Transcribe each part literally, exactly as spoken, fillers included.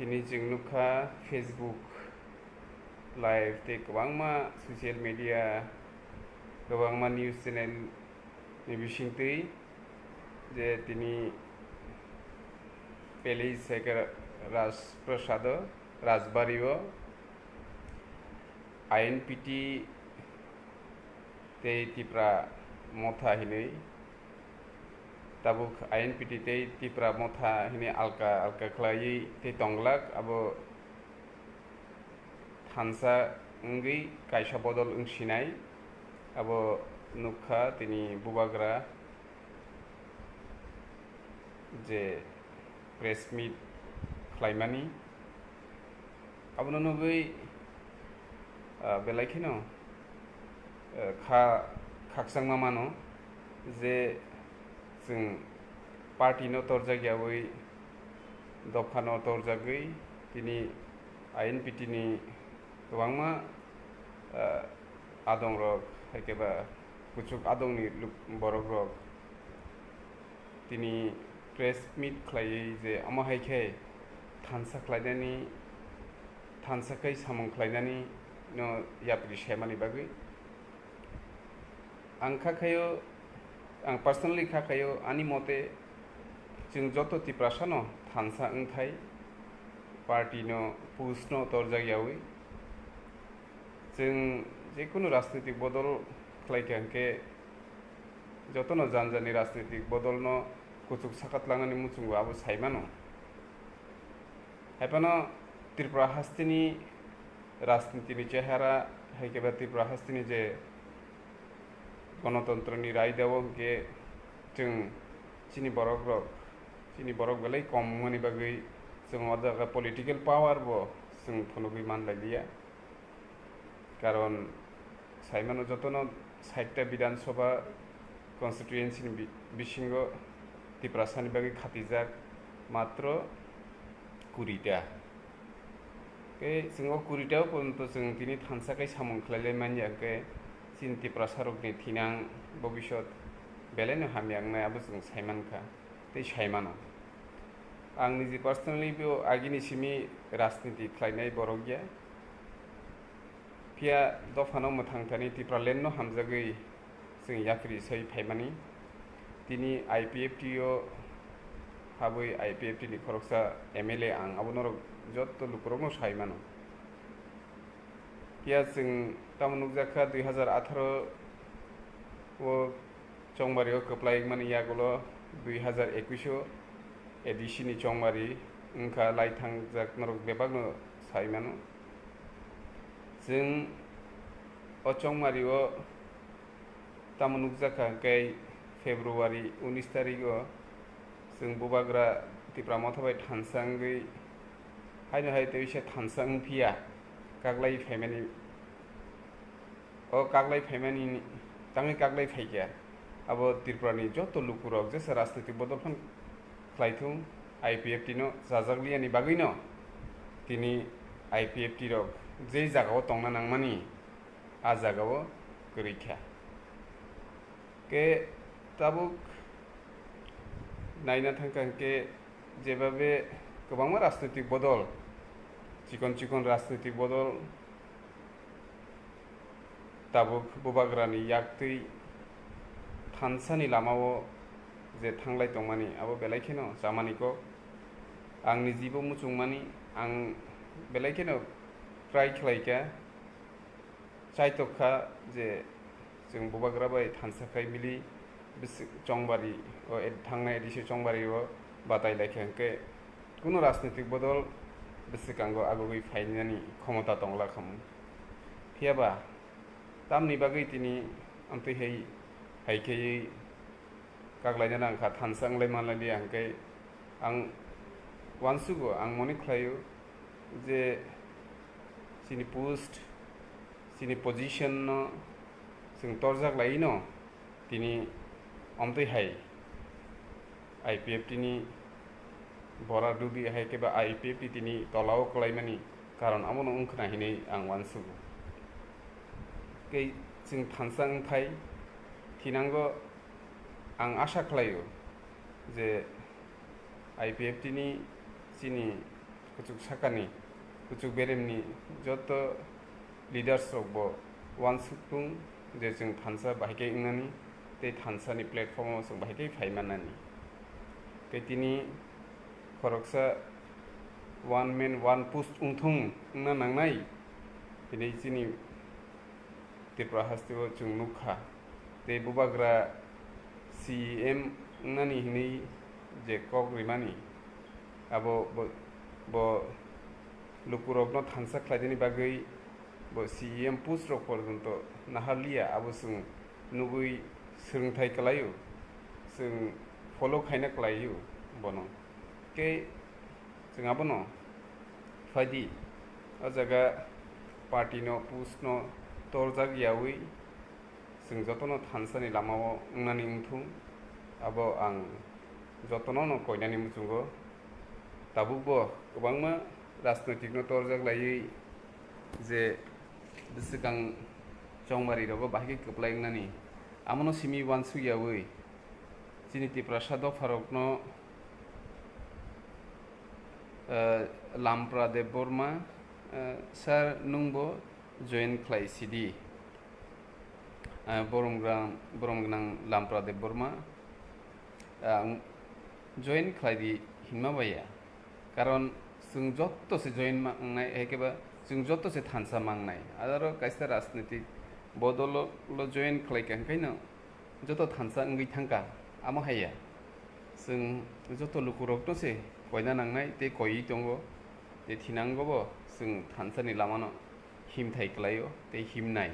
Tini chwng nukha Facebook live tei kwbangma social media, kwbangma news channel ni bisingtwi je tini Pele Sekar Rajprasado Rajbari o I N P T tei Tipra Motha hinwi tabuk I N P T tei Tipra Motha hinwi alka alka khlaiwi tei tonglak, abo thansa wngwi kaisa bodol wngsinai. Abo nukha tini bubagra je press meet khlaimani, abono nugwi, ah, belai kheno, ah, kha khakchangma mano je chwng party no torjak yawi, dopha no torjagwi tini I N P T ni kwbangma, ah, adongrok, hai khe ba kuchuk adongni luk-, borokrok tini press meet khlaiwi je omo hai khe thansa khlainani, thansa khai samung khlainani no yapri saimani bagwi. Ang kha khaio, ang personally kha khaio, ani mote chwng joto Tiprasano thansa wngthai, party no, post no torjak yawi. Chwng jekunu rajnitik bodol khlai kha hwnkhe jotono jani jani rajnitik bodolno kuchuk saka tlangnani muchungo abo saimano. Haiphano Tripura hasteni rajnitini chehara, hai khe ba Tripura hasteni je gonotontroni raidao hwnkhe chwng chini borokrok, chini borok belai kom wngmani bagwi chwng o jaga political power bo chwng phunugwi manlailiya. Karon saimano jotono sait ta Bidhan Sabha constituency ni bi-, bisingo Tiprasani bagwi khatijak matro kuri ta. Tei chwng o kuri ta o porjonto chwng tini thansa khai samung khlailai manya, hwnkhe chini Tiprasa rokni thinang bobisot belaino hamya wngnai abo chwng saimankha. Tei saimano. Ang niji personally bo agini simi rajniti khlainai borok ya. Phiya dophano mwthang thani Tipraland no hamjagwi chwng yapri sai phaimani. Tini I P F T o habwi I P F T ni khoroksa M L A ang abo norok jotto lukurokno saimano. Phiya chwng tamo nukjakha dui hazar atharo o chongmari o kwplai wngmani yagulo dui hazar ekush o A D C ni chongmari wngkha lai thangjak norok bebakno saimano. Chwng o chongmari o tamo nukjakha hwnkhe February unis tarik o chwng bubagra Tipra Motha bai thansa wngwi haino hai teisa thansa wngphiya kaglai phaimani. O kaglai phaimani tangwi kaglai phaikha abo Tripura ni joto lukurok jesa rajnitik bodol phan khlaithung I P F T no chajakliyani bagwino tini I P F T rok jei jagao tongna nangmani a jagao kwrwi kha. Khe tabuk naina thangkha hwnkhe jebabe kwbangma rajnitik bodol, chikon chikon rajnitik bodol tabuk bubagrani yaktwi thansani lamao je thanglai tongmani abo belai kheno chamani kok. Ang nijibo muchungmani, ang belai kheno try khlaikha. Chaitok kha je chwng bubagra bai thansa khai mili bwswk chongbari o ed-, thangnai A D C chongbari o batai lai kha hwnkhe kunu rajnitik bodol bwswkango agugwi phainani khomota tongla khamu. Phiya ba tamni bagwi tini amtwi hai, hai khaiwi kaklaina nang kha, thansa wnglai manlai liya hwnkhe ang uansugo, ang mone khlaio je chini post, chini position no chwng torjak lai no tini omtwi hai I P F T ni bora dubi hai khe ba I P F T tini tola o kwlaimani karon abono wngkhna hinwi ang uansugo. Tei chwng thansa wngthai thinango. Ang asha khlaio je I P F T ni chini Kuchuk sakani, kuchuk beremni joto leaders rok bo uansuk tung je chwng thansa bahai khe wngnani tei thansa ni platform o chwng bahai khe phai mannani. Tei tini khoroksa one man one post wngthung wngna nangnai, tini chini Tripura haste o chwng nukha. Tei bubagra C E M wngnani hinwi je kok rimani, abo bo, bo lukurokno thansa khlainani bagwi bo C E M post rok porjonto naharliya, abo chwng nugwi swrwngthai kwlaio, chwng follow khaina kwlaio bono. Tei chwng abono phaidi, o jaga party no post no torjak yawi chwng jotono thansani lamao wngnani wngthung, abo ang jotono no koinani muchungo. Tabukbo kwbangma rajnoitik no torjak laiwi je bwswkang chongmari rogo bahai khe kwplai wngnani, amono simi uansuk yawi chini Tiprasa dopharokno, eh, Lampra Debbarma, eh, sir, nwngbo join khlai sidi. Eh, borom gwnang, borom gwnang Lampra Debbarma, ang join khlai di hinma baiya. Karon chwng joto se join ma wngnai, hai khe ba chwng joto se thansa ma wngnai. Aro kaisa rajnitik bodolo lo join khlai kha, hwnkhe no joto thansa wngwi thangkha, amo haiya. Chwng joto lukurokno se koina nangnai tei koiwi tongo, tei thinango bo chwng thansani lamano himthai kwlaio tei himnai.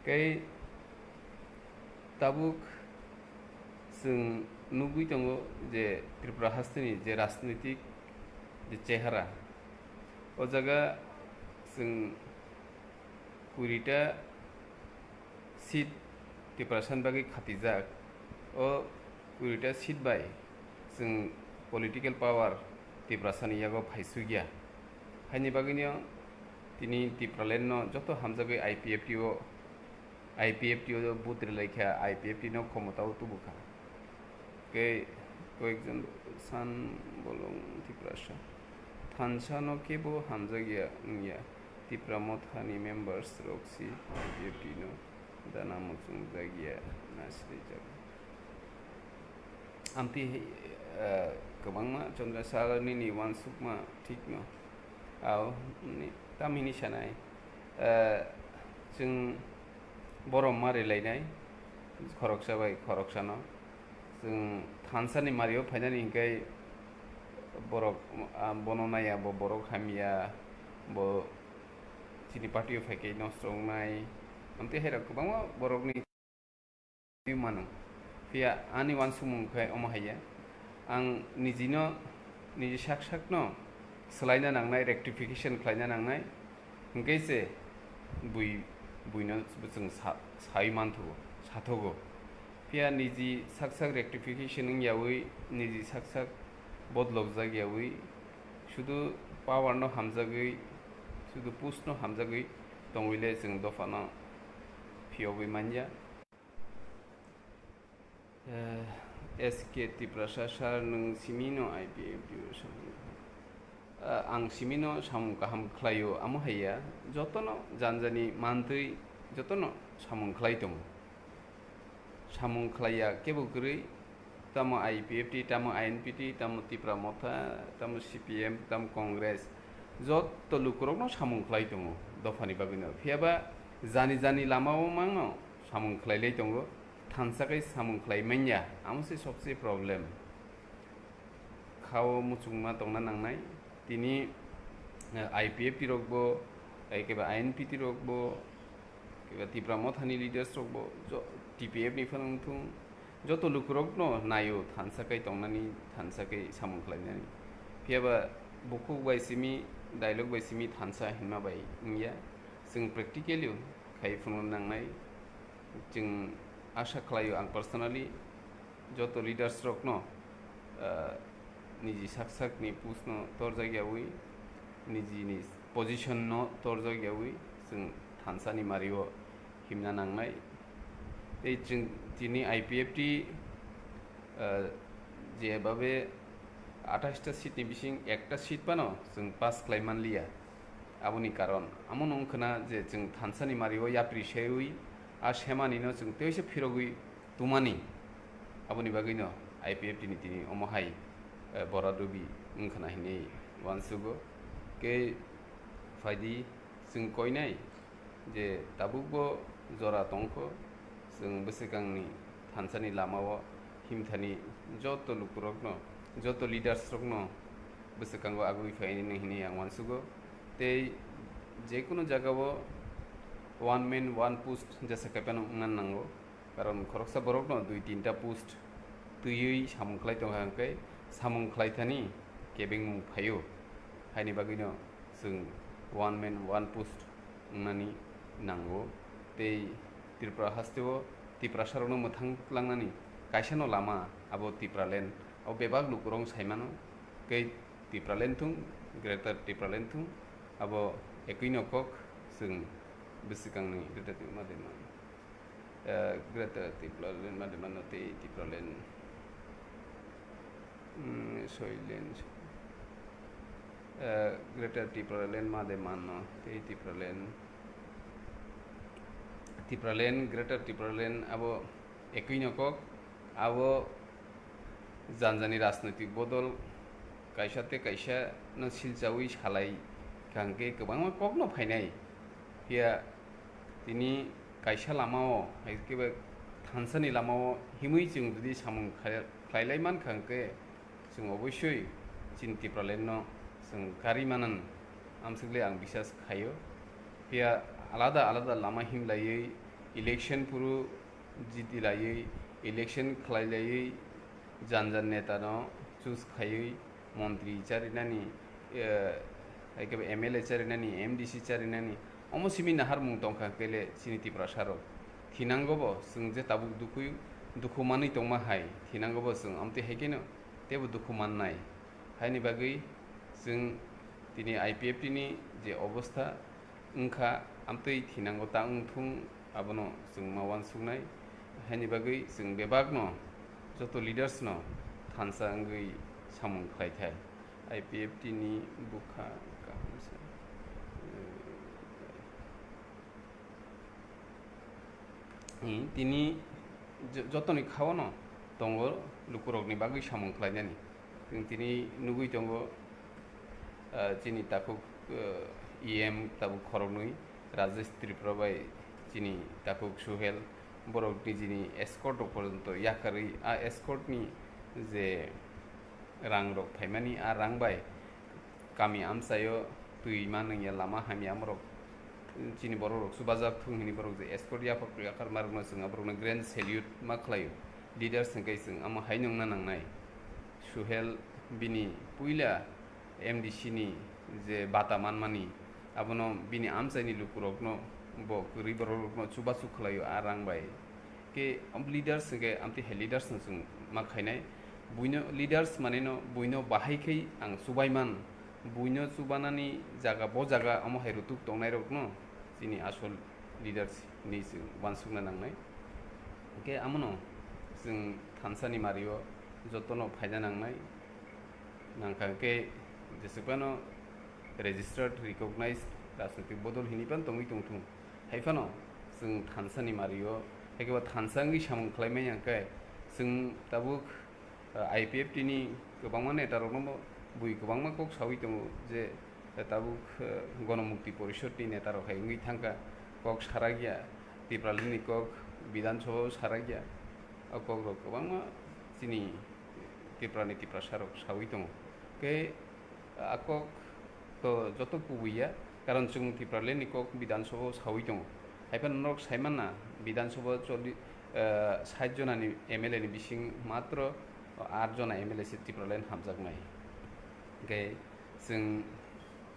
Tei tabuk chwng nugwi tongo je Tripura hasteni je rajnitik je chehara, o jaga chwng kurita seat Tiprasani bagwi khatijak. O kurita seat bai chwng political power Tiprasani yago phaisukya. Haini bagwino tini Tipraland no joto hamjagwi I P F T o, I P F T o vote rwlaikha, I P F T no khomotao tubukha. Tei koyekjon san bolong Tiprasa thansa no kebo hamjakya wngya. Tipra Motha ni members rok si I P F T no dana muchungjak ya na srijak. Amtwi, eh, kwbangma Chandra Sir nini uansukma thikno. Ao, ni, tamhini sanai, eh, chwng borom ma rwlainai, khoroksa bai khoroksano. Chwng thansani mario phainani hinkhe borok, ah, bono naiya, bo borok hamya, bo chini party o phaikhe nosto wngnai. Amtwi hairok kwbangma borokni mano. Phiya ani uansukmung khe omo haiya. Ang nijino, niji sak sakno swlaina nangnai, rectification khlaina nangnai. Hinkhe se bui, buino chwng sa-, sai manthogo, sathogo. Phiya niji sak sak rectification wngyawi, niji sak sak bodolokjak yawi, sudu power no hamjagwi, sudu post no hamjagwi tongwile chwng dophano phiyogwi manya. Eh, S K Tiprasa sir, nwng simi no I P F T o samung kaham? Eh, ang simi no samung kaham khlaio, amo haiya, jotono janjani mantwi jotono samung khlai tongo. Samung khlaiya kebo kwrwi, tamo I P F T, tamo I N P T, tamo Tipra Motha, tamo C P M, tamo Congress, joto lukurokno samung khlai tongo dophani bagwino. Phiyaba jani jani lamao mangno samung khlailai tongo, thansa khe samung khlai manya, amo se sobse problem. Khao muchungma tongna nangnai, tini, eh, I P F T rokbo, eh, keba I N P T rokbo, keba Tipra Mothani leaders rokbo, jo-, T P F ni phano wngthung, joto lukurokno naio thansa khe tongnani, thansa khe samung khlainani. Phiyaba bukhuk bai simi, dialogue bai simi thansa hinma bai wngya. Chwng practically khai phunukna nangnai. Chwng asha khlaio ang personally joto leaders rokno, ah, niji sak sakni post no torjak yawi, nijini position no torjak yawi, chwng thansani mario himna nangnai. Tei chwng tini I P F T, ah, jebabe Athais ta seat ni bising ekta seat phano chwng pass khlai manliya. Aboni karon amo no wngkha na je chwng thansa ni mari o yapri sewi a semani no chwng teisa phirogwi tumani. Aboni bagwi no I P F T ni tini omo hai, eh, bora dubi wngkha na hinwi uansugo. Khe phaidi chwng koinai je tabukbo jora tongkho, chwng bwswkangni thansani lamao himthani joto lukurokno, joto leaders rokno bwswkango agwi phainani hinwi ang uansugo. Tei jekunu jagao one man one post jesa kaiphano wngna nango. Karon khoroksa borokno dui tinta post twiwi samung khlai tongkha hwnkhe samung khlai thani kebengmung phaio. Haini bagwino chwng one man one post wngnani nango. Tei Tripura hasteo Tiprasarokno mwthang tlangnani kaisano lama abo Tipraland. Abo bebak lukurok saimano, tei Tipraland thung, Greater Tipraland thung, abo ekwi no kok chwng bwswkangni Greater Tipraland ma de man. Eh, Greater Tipraland ma de mano tei Tipraland, mm, Soiland, eh, Greater Tipraland ma de mano tei Tipraland, Tipraland, Greater Tipraland abo ekwi no kok, abo janjani rajnoitik bodol kaisa tei kaisa no silchawi salai kha hwnkhe kwbangma kokno phainai. Phiya tini kaisa lamao, hai khe ba thansani lamao himwi chwng jodi samung khai-, khlailai mankha hwnkhe, chwng oboisoi chini Tipralandno chwng karwi manan amswkle ang bisas khaio. Phiya alada alada lama himlaiwi election phuru jiti laiwi, election khlai laiwi, jan jan neta no choose khaiwi, montri charinani, eh, hai khe M L A charinani, M D C charinani, omo simi naharmung tongkha kele chini Tiprasa rok. Thinango bo chwng je tabuk dukhu, dukhu manwi tongma hai, thinango bo chwng amtwi hai kheno teibo dukhu mannai. Haini bagwi chwng tini I P F T ni je obostha wngkha, amtwi thinango ta wngthung, abono chwng ma uansuknai. Haini bagwi chwng bebakno, joto leaders no thansa wngwi samung khlai thai. I P F T ni bwkha kaham se. Hmm, tini jo-, jotoni khao no tongo lukurokni bagwi samung khlainani. Chwng tini nugwi tongo, ah, chini takhuk, ah, E M tabuk khoroknwi, Rajesh Tripura bai chini takhuk Suhel, borok nijini escort rok porjonto yakarwi, a escort ni je rang rok phaimani, a rang bai kami amchaio twi ma nungya, lama hamya, amorok chini borok rok chubajak thung hini borok je escort yaphak yakar ma rokno chwng aborokno grand salute ma khlaio. Leaders hwnkhe chwng amo hai nungna nangnai. Suhel bini puila M D C ni je bata manmani, abono bini amchaini lukurokno bo kwrwi borok rokno chubachu khlaio a rang bai. Khe leaders hwnkhe amtwi hai leaders no chwng ma khainai. Buino leaders manwi no buino bahai khai ang chubai man. Buino chubanani jaga, bo jaga omo hai rutuk tongnai rokno chini asol leaders hinwi chwng uansukna nangnai. Hwnkhe amono chwng thansani mario jotono phaina nangnai. Nangkha hwnkhe jeswkphano registered, recognized rajnoitik bodol hinwi phano tongwi tongthung. Hai phano chwng thansani mario, hai khe bo thansa wngwi samung khlai manya hwnkhe chwng tabuk, ah, I P F T ni kwbangma neta rokno bo bui kwbangma kok sawi tongo je, eh, tabuk, eh, Gonomukti Porishod ni neta rok hai wngwi thangkha, kok sarakya, Tipraland ni kok Bidhan Sabha o sarakya, o kok rok kwbangma chini Tripura ni Tiprasa rok sawi tongo. Khe a kok to joto kubui ya, karon chwng Tipraland ni kok Bidhan Sabha o sawi tongo. Hai phano norok sai manna, Bidhan Sabha o cholli-, eh, sait jona ni M L A ni bising matro aat jona M L A se Tipraland hamjaknai. Hwnkhe chwng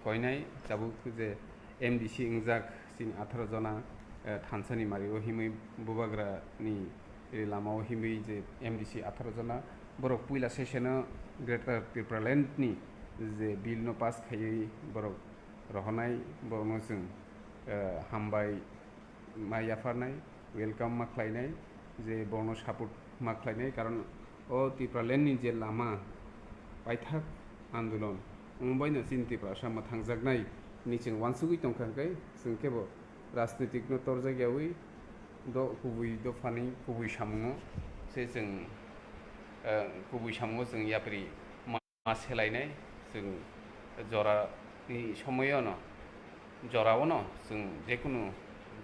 koinai tabuk je M D C wngjak chini atharo jona, eh, thansani mario himwi bubagra ni, eh, lamao himwi je M D C atharo jona, borok puila session o Greater Tipraland ni je bill no pass khaiwi borok rohornai, borokno chwng, eh, hambai ma yapharnai, welcome ma khlainai, je borokno support ma khlainai, karon o Tipraland ni je lama, paithak andolon wngbaino chini Tiprasa mwthangjaknai hinwi chwng uansugwi tongkha, hwnkhe chwng kebo rajnitikno torjakyawi do kubui dophani kubui samungo se chwng, eh, kubui samungo chwng yapri ma, ma selainai, chwng jorani somoyono, joraono chwng jekunu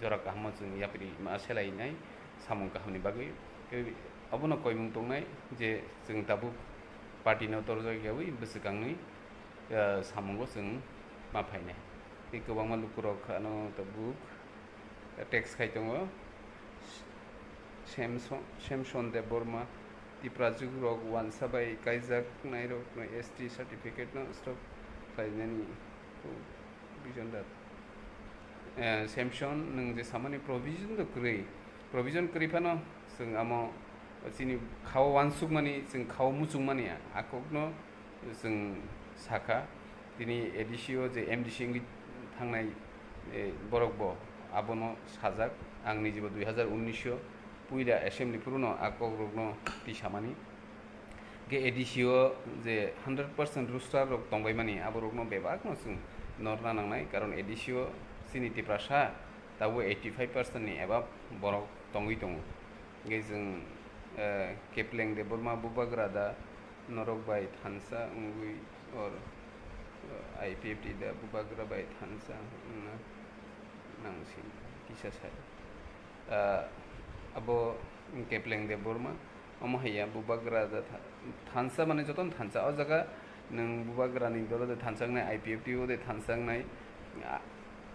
jora kahamo chwng yapri ma selainai samung kahamni bagwi. Tei obono koimung tongnai je chwng tabuk party no torjak yawi bwswkangni, eh, samungo chwng ma phainai. Tei kwbangma lukurok ano tabuk text khai tongo. Samson, Samson Debbarma, Tiprajwk rok uansa bai kaijak nairok no S T certificate no stop khlainani provision dat. Eh, Samson, nwng je samani provision do kwrwi, provision kwrwi phano chwng amo chini khao uansukmani, chwng khao muchungmani a kokno chwng sakha. Tini A D C o je M D C wngwi thangnai, eh, borok bo abono sajak. Ang nijibo dui hazar unnish o puila assembly phuru no a kok rok no twi samani. Hwnkhe A D C o je hundred percent roster rok tongbai mani, abo rok no bebak no chwng norna nangnai, karon A D C o chini Tiprasa tabuk eighty five percent ni above borok tongwi tongo. Hwnkhe chwng, eh, Kepleng Debbarma, Bubagra da, norok bai thansa wngwi or, eh, I P F T da Bubagra bai thansa wngna nangsi kisa sai. Ah, abo Kepleng Debbarma, omo hai ya Bubagra da tha-, thansa mane jotono thansa. O jaga nwng Bubagrani dolo de thansa wngnai, I P F T o de thansa wngnai, a-,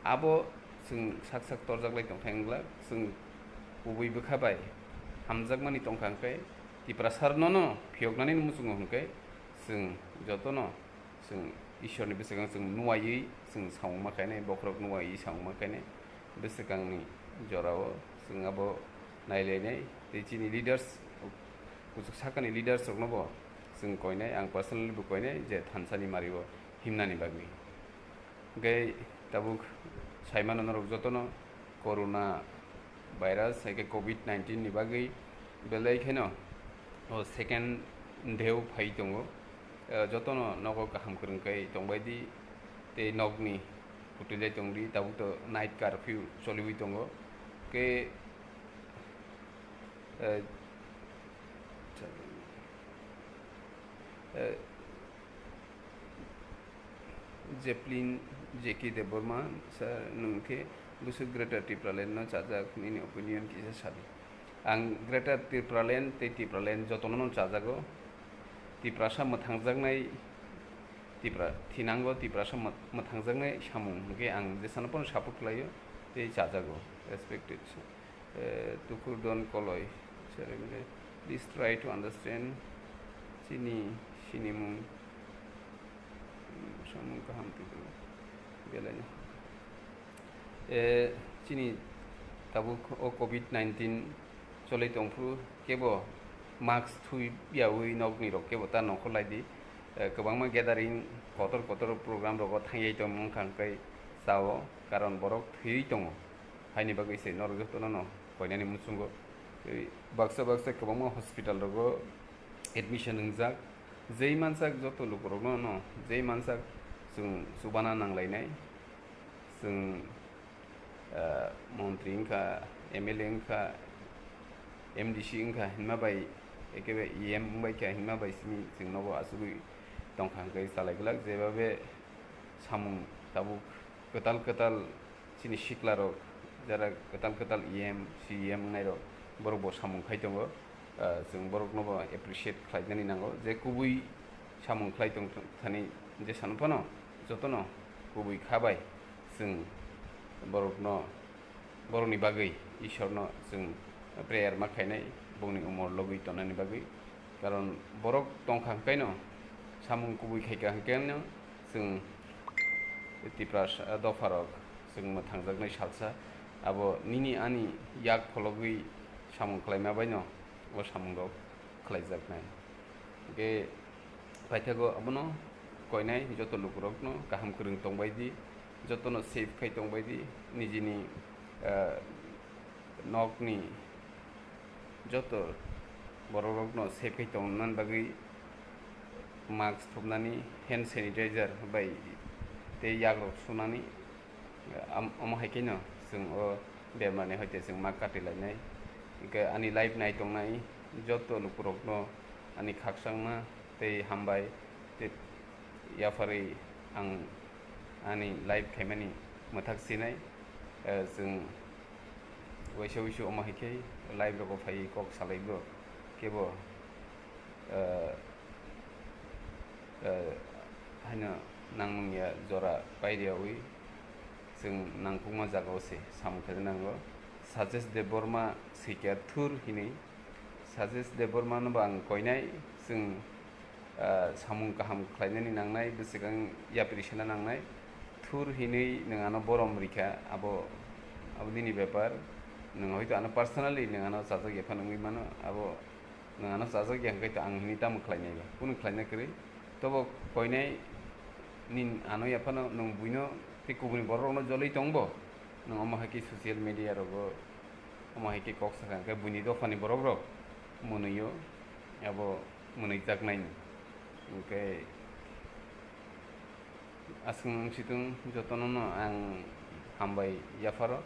abo chwng sak sak torjak lai tongkha wngla, chwng kubui bwkha bai hamjakmani tongkha hwnkhe Tiprasa rwno no phiyoknani muchungo hwnkhe chwng jotono chwng Ishorni bwswkang chwng nuwaiwi chwng samung ma khainai, bokhorok nuwaiwi samung ma khainai, bwswkangni jorao chwng abo nailainai tei chini leaders, kuchuk sakani leaders rokno bo chwng koinai, ang personally bo koinai je thansani mario himnani bagwi. Hwnkhe tabuk saimano norok jotono corona virus, hai khe covid nineteen ni bagwi belai kheno o second deu phai tongo. Eh, jotono nogo kaham kwrwng khe tongbai di, tei nokni kwtwilai tong di, tabuk to night curfew choliwi tongo. Khe, eh, eh, Javelin J K Debbarma, sir, nwng khe bwswk Greater Tipraland no chajak, nini opinion kisa sadi. Ang Greater Tipraland tei Tipraland jotono no chajago. Tiprasa mwthangjaknai, Tipra thinango, Tiprasa mwth-, mwthangjaknai samung hwnkhe ang jesano pono support khlaio tei chajago. Respected. Eh, Tukurdon Koloi, sir, emre, please try to understand chini sinimung, hmm, samung kaham twibo belai no. Eh, chini tabuk o covid nineteen cholai tongphuru kebo mask thwi yawi nokni rok kebo ta nongkhor lai di. Eh, kwbangma gathering kotor kotor program rogo thangyai tongmung kha hwnkhe chao, karon borok thwiwi tongo. Haini bagwi se norok jotono no koinani muchungo. Tei baksa baksa kwbangma hospital rogo admission wngjak. Jei mansak joto lukurokno no, jei mansak chwng chubana nanglainai. Chwng, ah, montri wngkha, M L A wngkha, M D C wngkha hinma bai, ekebe E M wngbai kha hinma bai simi chwng nogo achugwi tongkha hwnkhe chalai glak. Jebabe samung tabuk kwtal kwtal chini siklarok, jara kwtal kwtal E M, C E M wngnairok, borok bo samung khai tongo. Ah, chwng borokno bo appreciate khlainani nango, je kubui samung khlai tong thani je sano phano jotono kubui kha bai chwng borokno, borokni bagwi Ishorno chwng prayer ma khainai, bongni umor logwi tonnani bagwi. Karon borok tongkha hwnkhaino samung kubui khaikha hwnkhaino chwng Tiprasa dopharok chwng mwthangjaknai salsa, abo nini ani yak phologwi samung khlaima baino o samungrok khlaijaknai. Hwnkhe paithago abono koinai joto lukurokno kaham kwrwng tongbai di, jotono safe khai tongbai di, nijini, ah, nokni joto borokrokno safe khai tongna bagwi Mask thupnani, hand sanitizer bai tei yagrok sunani, am-, omo hai kheno chwng o bemarni hoite chwng ma kati lainai. Hwnkhe ani live nai tongnai joto lukurokno ani khakchangma tei hambai tei yapharwi ang ani live khaimani mwthak sinai. Eh, chwng waisa wuisu omo hai khe live rogo phaiwi kok salaibo kebo, eh, eh, haino nangmung ya jora pairiyawi chwng nangkukma jagao se samung khaina nango. Sajesh Debbarma sikya thur hinwi, Sajesh Debbarma no bo ang koinai, chwng, ah, samung kaham khlainani nangnai, bwswk ang yapri sena nangnai. Thur hinwi nwng ano borom rikha, abo, abo nini bepar. Nwng hoito ano personally nwng ano chajak ya phano wngwi mano, abo nwng ano chajak ya hwnkhe to ang hinwi tamo khlainai ba? Kunu khlaina kwrwi. Tobo koinai nin ano ya phano nwng buino tei kubuni borok rokno jolwi tongbo. Nwng omo hai khe social media rogo omo hai khe kok sakha hwnkhe buini dophani borok rok mwnwio abo mwnwi jaknaini. Hwnkhe aswk wng situng jotono no ang hambai yapharo.